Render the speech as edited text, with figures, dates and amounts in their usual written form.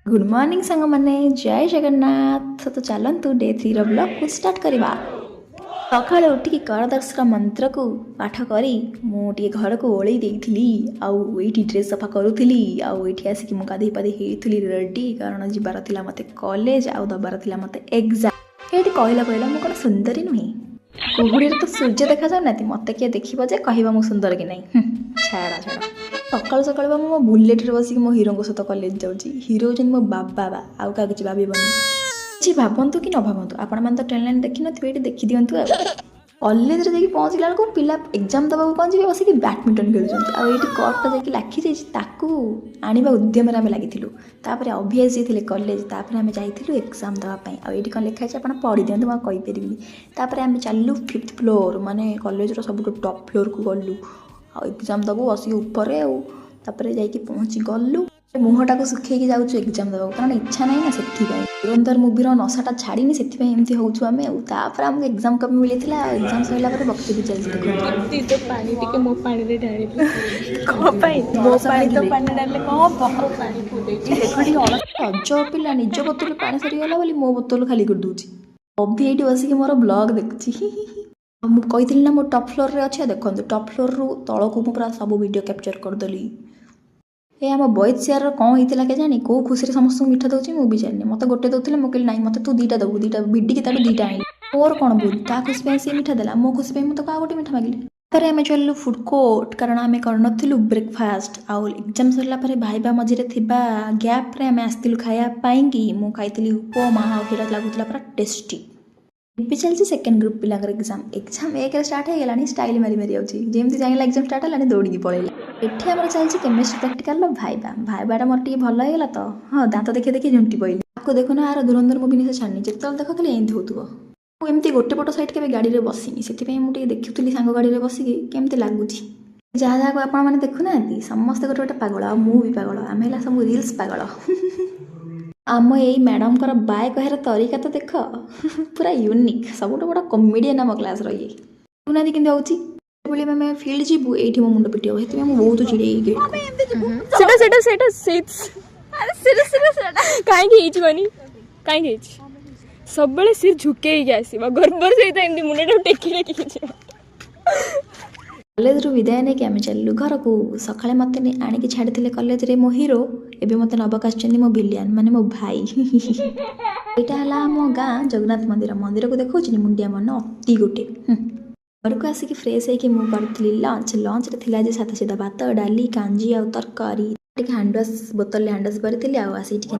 Good morning ସାଙ୍ଗମାନେ, ଜୟ ଜଗନ୍ନାଥ। ତ ଚାଲନ୍ତୁ, ଡେ 3ର ବ୍ଲଗ୍କୁ ଷ୍ଟାର୍ଟ କରିବା। ସକାଳୁ ଉଠିକି କରଦର୍ଶନ ମନ୍ତ୍ରକୁ ପାଠ କରି ମୁଁ ଟିକେ ଘରକୁ ଓଳେଇ ଦେଇଥିଲି ଆଉ ଏଇଠି ଡ୍ରେସ୍ ସଫା କରୁଥିଲି। ଆଉ ଏଇଠି ଆସିକି ମୁଁ ଗାଧେଇ ପାଧେଇ ହେଇଥିଲି ରେଡ଼ି, କାରଣ ଯିବାର ଥିଲା ମୋତେ କଲେଜ ଆଉ ଦେବାର ଥିଲା ମୋତେ ଏକ୍ଜାମ୍। ଏଇଠି କହିଲା କହିଲା, ମୁଁ କ'ଣ ସୁନ୍ଦରୀ ନୁହେଁ? କୁହୁଡ଼ିରେ ତ ସୂର୍ଯ୍ୟ ଦେଖାଯାଉନାହାନ୍ତି। ମୋତେ କିଏ ଦେଖିବ ଯେ କହିବ ମୁଁ ସୁନ୍ଦର କି ନାହିଁ? ଛାଡ଼ ଛାଡ଼। ସକାଳୁ ସକାଳୁ ବା ମୁଁ ମୋ ବୁଲେଟ୍ରେ ବସିକି ମୋ ହିରୋଙ୍କ ସହିତ କଲେଜ ଯାଉଛି। ହିରୋ ହେଉଛନ୍ତି ମୋ ବାବା ବା, ଆଉ କାହା କିଛି ଭାବିବନି। କିଛି ଭାବନ୍ତୁ କି ନ ଭାବନ୍ତୁ, ଆପଣମାନେ ତ ଟ୍ରେନ୍ ଲାଇନ୍ ଦେଖିନଥିବେ, ଏଇଠି ଦେଖିଦିଅନ୍ତୁ। ଆଉ କଲେଜରେ ଯାଇକି ପହଞ୍ଚିଲା ବେଳକୁ ପିଲା ଏକ୍ଜାମ୍ ଦେବାକୁ କ'ଣ ଯିବେ, ବସିକି ବ୍ୟାଡ଼ମିଣ୍ଟନ ଖେଳୁଛନ୍ତି। ଆଉ ଏଇଠି କର୍କଟା ଯାଇକି ଲାଖିଯାଇଛି, ତାକୁ ଆଣିବା ଉଦ୍ୟମରେ ଆମେ ଲାଗିଥିଲୁ। ତାପରେ ଅଭ୍ୟାସ ଯାଇଥିଲେ କଲେଜ, ତାପରେ ଆମେ ଯାଇଥିଲୁ ଏକ୍ଜାମ୍ ଦେବା ପାଇଁ। ଆଉ ଏଇଠି କ'ଣ ଲେଖା ହେଇଛି, ଆପଣ ପଢ଼ି ଦିଅନ୍ତୁ, ମୁଁ ଆଉ କହିପାରିବିନି। ତାପରେ ଆମେ ଚାଲିଲୁ ଫିଫ୍ଥ ଫ୍ଲୋର୍, ମାନେ କଲେଜର ସବୁଠୁ ଟପ୍ ଫ୍ଲୋର୍କୁ ଗଲୁ ଆଉ ଏକ୍ଜାମ୍ ଦେବୁ ବସିକି ଉପରେ। ଆଉ ତାପରେ ଯାଇକି ପହଞ୍ଚି ଗଲୁ। ମୁହଁଟାକୁ ଶୁଖେଇକି ଯାଉଛୁ ଏକ୍ଜାମ୍ ଦେବାକୁ, କାରଣ ଇଚ୍ଛା ନାହିଁ ନା ସେଥିପାଇଁ। ଧୁରନ୍ଧର ମୁଭିର ନଶାଟା ଛାଡ଼ିନି, ସେଥିପାଇଁ ଏମିତି ହେଉଛୁ ଆମେ। ଆଉ ତାପରେ ଆମକୁ ଏକ୍ଜାମ୍ କପି ମିଳିଥିଲା। ଆଉ ଏକ୍ଜାମ୍ ସରିଲା ପରେ ବକ୍ତବ୍ୟ ଚାଲିଛି, ଦେଖନ୍ତୁ। ତୋ ପାଣି ଟିକେ ମୋ ପାଣିରେ ଢାଳିବୁ। କଣ ପାଇଁ? ମୋ ପାଣି ତ ପାଣି ଢାଳିଲେ କଣ ହବ? ମୋ ପାଣି ପୁରେଇଛି। ଦେଖ ଟିକେ ଅଳସ। ଅଜବ ପିଲା, ନିଜ ବୋତଲରୁ ପାଣି ସରିଗଲା ବୋଲି ମୋ ବୋତଲ ଖାଲି କରିଦେଉଛି। ଅଭି ଏଇଠି ବସିକି ମୋର ବ୍ଲଗ୍ ଦେଖୁଛି। ଆଉ ମୁଁ କହିଥିଲି ନା ମୁଁ ଟପ୍ ଫ୍ଲୋର୍ରେ ଅଛି। ଆଉ ଦେଖନ୍ତୁ, ଟପ୍ ଫ୍ଲୋର୍ରୁ ତଳକୁ ମୁଁ ପୁରା ସବୁ ଭିଡ଼ିଓ କ୍ୟାପଚର୍ କରିଦେଲି। ଏ ଆମ ବୈଦ ସିଆରର କ'ଣ ହେଇଥିଲା କେଜାଣି, କେଉଁ ଖୁସିରେ ସମସ୍ତଙ୍କୁ ମିଠା ଦେଉଛି ମୁଁ ବି ଜାଣିନି। ମୋତେ ଗୋଟେ ଦେଉଥିଲେ, ମୁଁ କହିଲି ନାଇଁ, ମୋତେ ତୁ ଦୁଇଟା ଦେବୁ। ଦୁଇଟା ଭିଡ଼ିକି ତାଠୁ ଦୁଇଟା ଆଣିଲି। ମୋର କ'ଣ ଭୁଲ? ତା ଖୁସି ପାଇଁ ସିଏ ମିଠା ଦେଲା, ମୋ ଖୁସି ପାଇଁ ମୁଁ ତାକୁ ଆଉ ଗୋଟେ ମିଠା ମାଗିଲି। ତାପରେ ଆମେ ଚାଲିଲୁ ଫୁଡ଼୍ କୋର୍ଟ, କାରଣ ଆମେ କରିନଥିଲୁ ବ୍ରେକଫାଷ୍ଟ। ଆଉ ଏକ୍ଜାମ୍ ସରିଲା ପରେ ଭାଇବା ମଝିରେ ଥିବା ଗ୍ୟାପ୍ରେ ଆମେ ଆସିଥିଲୁ ଖାଇବା ପାଇଁକି। ମୁଁ ଖାଇଥିଲି ଉପମା ଆଉ ସେଇଟା ଲାଗୁଥିଲା ପୁରା ଟେଷ୍ଟି। ଏବେ ଚାଲିଛି ସେକେଣ୍ଡ ଗ୍ରୁପ୍ ପିଲାଙ୍କର ଏକ୍ଜାମ୍। ଏକ୍ଜାମ୍ ଏକରେ ଷ୍ଟାର୍ଟ ହେଇଗଲାଣି, ଷ୍ଟାଇଲ୍ ମାରି ମାରି ଯାଉଛି। ଯେମିତି ଜାଣିଲା ଏକ୍ଜାମ୍ ଷ୍ଟାର୍ଟ ହେଲାଣି, ଦୌଡ଼ିକି ପଳେଇଲା। ଏଠି ଆମର ଚାଲିଛି କେମିଷ୍ଟ୍ରି ପ୍ରାକ୍ଟିକାଲର ଭାଇବା। ଭାଇବାଟା ମୋର ଟିକେ ଭଲ ହେଇଗଲା ତ ହଁ, ଦାନ୍ତ ଦେଖି ଦେଖି ଝୁଣ୍ଟି ପଇଲି। ତାକୁ ଦେଖୁନ, ଆର ଧୁରନ୍ଧର ମୁଭି ନିଶା ଛାଡ଼ିନି। ଯେତେବେଳେ ଦେଖ ଖାଲି ଏମିତି ହେଉଥିବ। ମୁଁ ଏମିତି ଗୋଟେ ପଟ ସାଇଡ଼୍ କେବେ ଗାଡ଼ିରେ ବସିନି, ସେଥିପାଇଁ ମୁଁ ଟିକେ ଦେଖୁଥିଲି ସାଙ୍ଗ ଗାଡ଼ିରେ ବସିକି କେମିତି ଲାଗୁଛି। ଯାହା ଯାହାକୁ ଆପଣମାନେ ଦେଖୁନାହାନ୍ତି, ସମସ୍ତେ ଗୋଟେ ଗୋଟେ ପାଗଳ ଆଉ ମୁଁ ବି ପାଗଳ। ଆମେ ହେଲା ସବୁ ରିଲ୍ସ ପାଗଳ। ଆମ ଏଇ ମ୍ୟାଡ଼ାମଙ୍କର ବାଏ କହିବାର ତରିକା ତ ଦେଖ, ପୁରା ୟୁନିକ୍। ସବୁଠୁ ବଡ଼ କମେଡ଼ିଆନ୍ ଆମ କ୍ଲାସ୍ର ଇଏ। ଦେଖୁନାହାନ୍ତି କେମିତି ହେଉଛି। ଯେତେବେଳେ ଆମେ ଫିଲ୍ଡ ଯିବୁ, ଏଇଠି ମୋ ମୁଣ୍ଡ ପିଟି ହେବ, ସେଥିପାଇଁ ମୁଁ ବହୁତ ଚିଡ଼େ ଏଇ ଗେଟ୍। ସେଟା ସେଟା ସେଟା ସେଇ ଆରେ ସେଟା ସେଟା ସେଟା। କାହିଁକି ହେଇଛି କହନି? କାହିଁକି ହେଇଛି? ସବୁବେଳେ ସିର ଝୁକେଇକି ଆସିବ, ଗର୍ବର ସହିତ ଏମିତି ମୁଣ୍ଡଟାକୁ ଟେକି ଟେକିକି ଯିବ। କଲେଜରୁ ବିଦାୟ ନେଇକି ଆମେ ଚାଲିଲୁ ଘରକୁ। ସକାଳେ ମୋତେ ଆଣିକି ଛାଡ଼ିଥିଲେ କଲେଜରେ ମୋ ହିରୋ, ଏବେ ମୋତେ ନେବାକୁ ଆସିଛନ୍ତି ମୋ ଭିଲିଆନ୍, ମାନେ ମୋ ଭାଇ। ଏଇଟା ହେଲା ଆମ ଗାଁ ଜଗନ୍ନାଥ ମନ୍ଦିର। ମନ୍ଦିରକୁ ଦେଖାଉଛି ମୁଣ୍ଡିଆ ମନ ଅତି ଗୋଟେ। ଘରକୁ ଆସିକି ଫ୍ରେଶ୍ ହେଇକି ମୁଁ କରିଥିଲି ଲଞ୍ଚ। ଲଞ୍ଚରେ ଥିଲା ଯେ ସାଧା ସିଧା ଭାତ, ଡାଲି, କାଞ୍ଜି ଆଉ ତରକାରୀ। ଟିକେ ହ୍ୟାଣ୍ଡ ୱାଶ୍ ବୋତଲରେ ହ୍ୟାଣ୍ଡ ୱାଶ୍ କରିଥିଲି ଆଉ ଆସିକି ଟିକେ